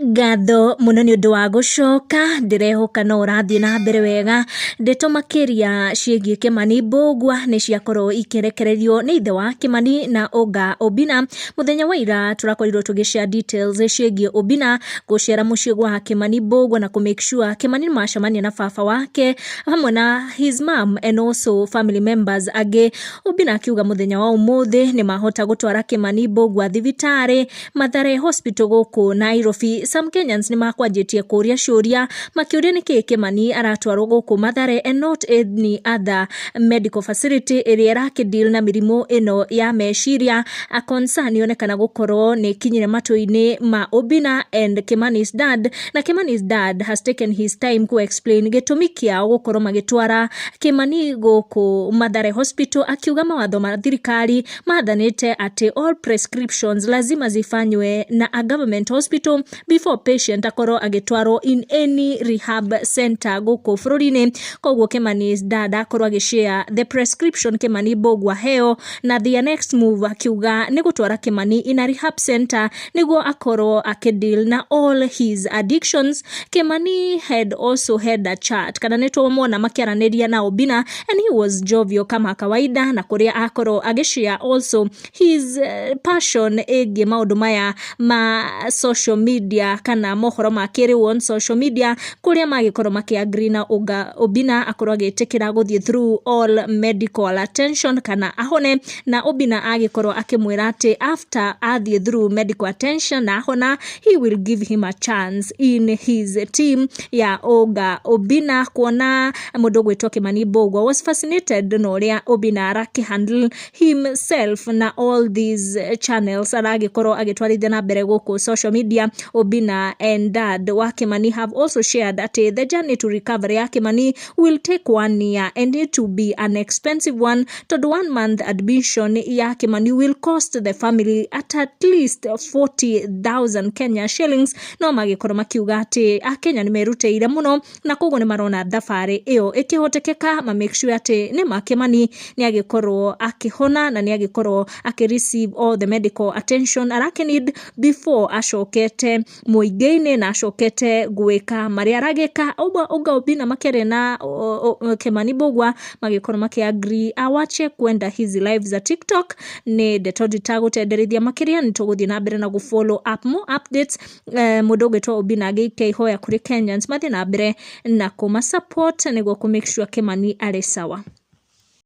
Ngatho mũno nĩ ũndũ wa gũcoka, ndĩrehoka no ũrathiĩ na mbere wega. Ndeto makĩria ciĩgiĩ Kĩmani Mbũgua nĩ ciakorwo ikĩrekererio nĩ ithe wa Kĩmani na Oga Obina. Mũthenya wa ira tũrakorirwo tũgĩ share details ciĩgiĩ Obina gũcera mũciĩ gwa Kĩmani Mbũgua na kũ make sure Kĩmani nĩ macemania na baba wake hamwe na his mom and also family members angĩ. Obina akiuga mũthenya wa ũmũthĩ nĩ mahota gũtwara Kĩmani Mbũgua thibitarĩ Mathare Hospital gũkũ Nairobi. Some Kenyans nĩ makwanjĩtie kũria ciũria makĩũria nĩkĩ Kĩmani aratwarwo gũkũ Mathare and not any other medical facility ĩrĩa ĩrakĩ deal na mĩrimũ ĩno ya meciria. A concern yonekana gũkorwo nĩ ĩkinyire matũ-inĩ ma Obina and Kimani's dad, na Kimani's dad has taken his time ku explain gĩtũmi kĩao gũkorwo magĩtwara Kimani gũkũ Mathare Hospital, akiuga mawatho ma thirikari mathanĩte atĩ all prescriptions lazima zifanywe na a government hospital before patient akorwo agĩtwarwo in any rehab center gũkũ bũrũri-inĩ. Koguo Kimani's dad akorwo agĩshare the prescription Kimani Mbũgua heo na their next move, akiuga nĩ gũtwara Kimani in a rehab center nĩguo akorwo akĩdeal na all his addictions. Kimani had also had a chat, kana nĩ tũmona makĩaranĩria na Obina, and he was jovial kama kawaida, na kũrĩa akorwo agĩshare also his passion ĩgiĩ maũndũ maya ma social media kana mohoro ma kĩrĩu on social media, kũrĩa magĩkorwo makĩ agree na Oga Obina akorwo agĩtĩkĩra gũthiĩ through all medical attention kana ahone, na Obina agĩkorwo akĩmwĩra atĩ after athiĩ through medical attention na ahona, he will give him a chance in his team ya Oga Obina. Kuona mũndũ ũgwĩtwo Kimani Mbũgua was fascinated na ũrĩa Obina arakĩhandle himself na all these channels aragĩkorwo agĩtwarithia na mbere gũkũ social media. Obina and dad wa Kimani have also shared atĩ the journey to recovery ya Kimani will take one year and it will be an expensive one, tondũ one month admission ya Kimani will cost the family at least 40,000 Kenya shillings. No magĩkorwo makiuga atĩ akenya nĩ merutĩire mũno na koguo nĩ marona thabarĩ ĩyo ĩkĩhotekeka, ma make sure atĩ nĩ ma Kimani nĩ agĩkorwo akĩhona na nĩ agĩkorwo akĩ receive all the medical attention arakĩ need before acokete mũingĩ-inĩ na acokete gwĩka marĩa aragĩka. Oga Obina makĩaria na Kimani Mbũgua magĩkorwo makĩ agree awache kwenda hizi live za TikTok. Nĩ ndeto nditagũtenderithia makĩria, nĩ tũgũthiĩ na mbere na gũ follow up more updates. Mũndũ ũgwĩtwo Obina agĩikia ihoya kũrĩ Kenyans mathiĩ na mbere na kũma support nĩguo kũ make sure Kimani arĩ sawa.